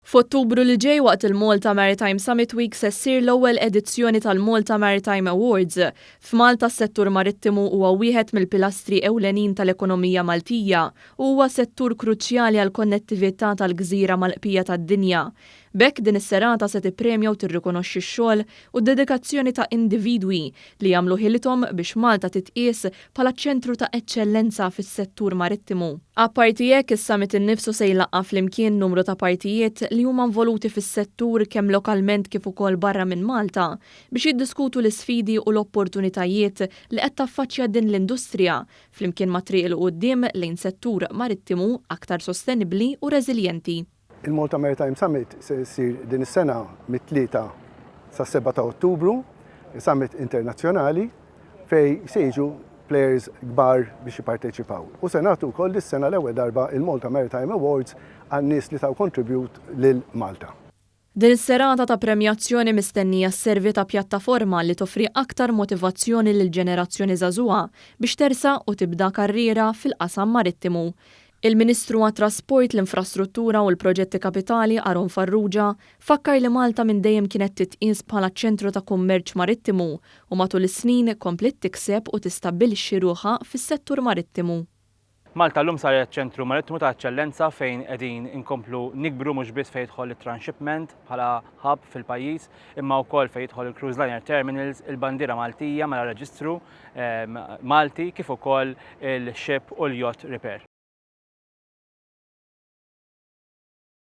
F'Ottubru li ġej waqt il-Malta Maritime Summit Week se ssir l-ewwel edizzjoni tal-Malta Maritime Awards. F'Malta s-settur marittimu huwa wieħed mill-pilastri ewlenin tal-ekonomija Maltija u huwa settur kruċjali għall-konnettività tal-gżira mal-bqija tad-dinja. B'hekk din is-serata se tippremja u tirrikonoxxi x-xogħol u d-dedikazzjoni ta' individwi li jagħmlu ħilithom biex Malta titqies bħala ċentru ta' eċċellenza fis-settur marittimu. Apparti hekk, is-summit innifsu se jlaqqa' flimkien numru ta' partijiet li huma involuti fis-settur kemm lokalment kif ukoll barra minn Malta biex jiddiskutu l-isfidi u l-opportunitajiet li qed taffaċċja din l-industrija flimkien ma' triq 'il quddiem lejn settur marittimu aktar sostenibbli u reżiljenti. Il-Malta Maritime Summit se jsir din is-sena mit-3 sa 7 ta' Ottubru, summit internazzjonali fejn se jiġu players kbar biex jipparteċipaw. U se nagħtu wkoll dis-sena l-ewwel darba il-Malta Maritime Awards għan-nies li taw contribute lil Malta. Din is-serata ta' premjazzjoni mistennija sservi ta' pjattaforma li toffri aktar motivazzjoni lil ġenerazzjoni żagħżugħa biex tersaq u tibda karriera fil-qasam marittimu. Il-Ministru għat-Trasport, l-Infrastruttura u l-Proġetti Kapitali Aaron Farrugia fakkar li Malta minn dejjem kienet titqies bħala ċentru ta' kummerċ marittimu u matul is-snin kompliet tikseb u tistabbilixxi ruħha fis-settur marittimu. Malta llum saret ċentru marittimu ta' eċċellenza fejn qegħdin inkomplu nikbru mhux biss fejn jidħol it-transshipment bħala hub fil-pajjiż, imma wkoll fejn jidħol il-cruise liner terminals, il-bandiera Maltija mela reġistru Malti kif ukoll il-ship u l-yacht repair.